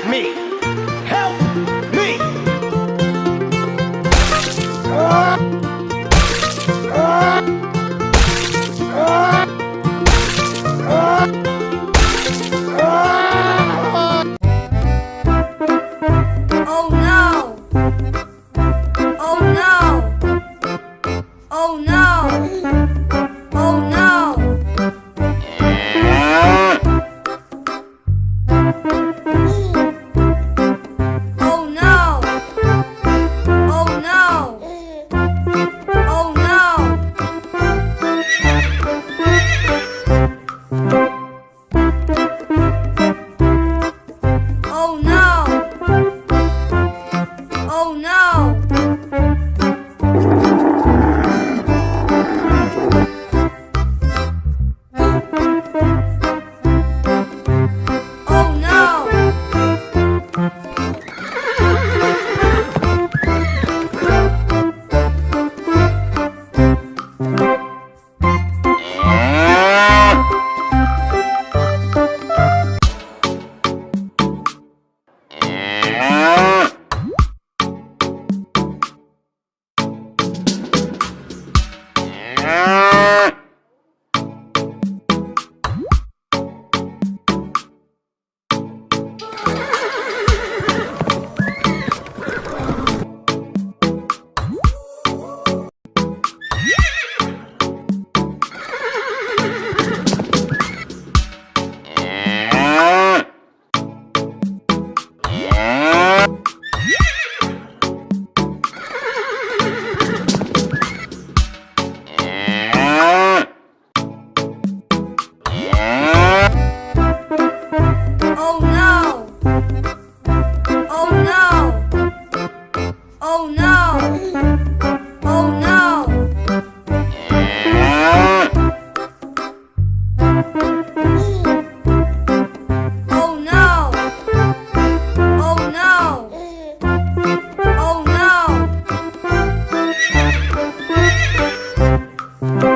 me. Help me. Oh no! Oh no! Oh no! Oh no! Oh no! Oh no! Oh no! Oh no! Oh no! Oh no! Oh no! Oh no! Oh no! Oh no! Oh no! Oh no! Oh no!